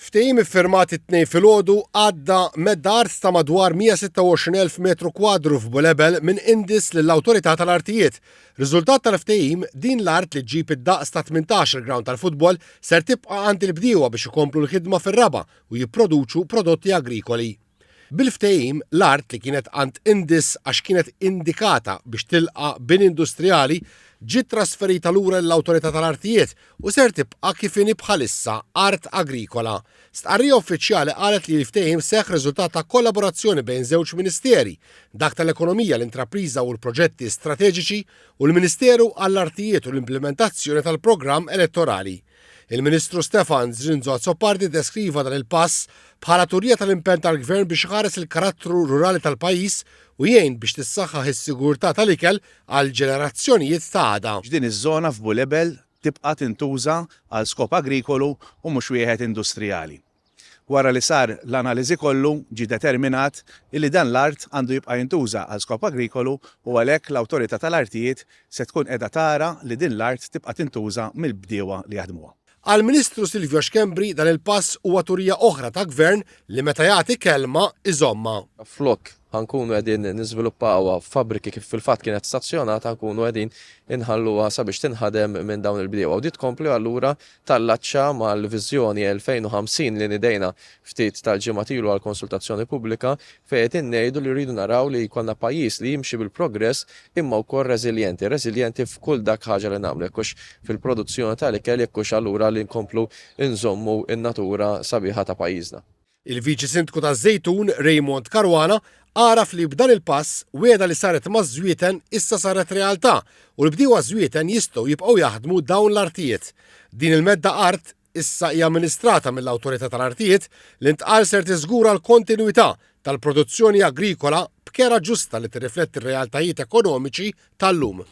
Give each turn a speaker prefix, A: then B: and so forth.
A: Ftehim iffirmat it-Tnejn filgħodu għadda medda art ta' madwar 126,000 metru kwadru f'Bulebel minn Indis lill-Awtorità tal-Artijiet. Riżultat tal-ftehim, din l-art li ġġib id-daqs ta' 18 il-ground tal-futbol ser tibqa' għand il-bdiewa biex ikomplu l-ħidma fir-raba' u jipproduċu prodotti agrikoli. Bil-ftehim, l-art li kienet għand Indis għax kienet indikata biex tilqa' bini industrijali ġiet trasferita lura lill-Awtorità tal-Artijiet u ser tibqa' kif inhi bħalissa, art agrikola. Stqarrija uffiċjali qalet li l-ftehim seħħ riżultat ta' kollaborazzjoni bejn żewġ Ministeri, dak tal-Ekonomija, l-Intrapriża u l-Proġetti Strateġiċi u l-Ministeru għall-Artijiet u l-Implimentazzjoni tal-Programm Elettorali. Il-Ministru Stefan Zrinzo Azzopardi ddeskriva dan il-pass bħala turija tal-impenn tal-Gvern biex iħares il-karattru rurali tal-pajjiż u jgħin biex tissaħħaħ is-sigurtà tal-ikel għall-ġenerazzjonijiet ta' għada.
B: Din iż-żona f'Bulebel tibqa' tintuża għal skop agrikolu u mhux wieħed industrijali. Wara li sar l-analiżi kollu, ġie determinat illi dan l-art għandu jibqa' jintuża għal skop agrikolu u għalhekk l-Awtorità tal-Artijiet se tkun qiegħda tara li din l-art tibqa' tintuża mill-bdiewa li jaħdmuha.
A: Għall-Ministru Silvio Schembri dan il-pass huwa turija oħra ta' Gvern li meta jagħti kelma iżommha.
C: Flok ħa nkunu qegħdin niżviluppawha f'fabbriki kif fil-fatt kienet stazzjonata, nkunu qegħdin inħalluha sabiex tinħadem minn dawn il-bdiewa. U di tkompli allura tallaċċa mal-Viżjoni 2050 li nidejna ftit tal-ġimgħat ilu għall-konsultazzjoni pubblika fejn qegħdin ngħidu li rridu naraw li jkollna pajjiż li jimxi bil-progress imma wkoll reżiljenti, reżiljenti f'kull dak ħaġa li nagħmlu, jekk hux fil-produzzjoni tal-ikel, jekk hux allura li nkomplu nżommu n-natura sabiħa ta' pajjiżna.
A: Il-Viċi Sindku taż-Żejtun, Raymond Caruana, għaraf li b'dan il-pass, wiegħda li saret maż-Żwieten issa saret realtà u l-bdiewa Żwieten jistgħu jibqgħu jaħdmu dawn l-artijiet. Din il-medda art issa hija amministrata mill-Awtorità tal-Artijiet li ntqal ser tiżgura l-kontinwità tal-produzzjoni agrikola b'kera ġusta li tirrifletti r-realtajiet ekonomiċi tal-lum.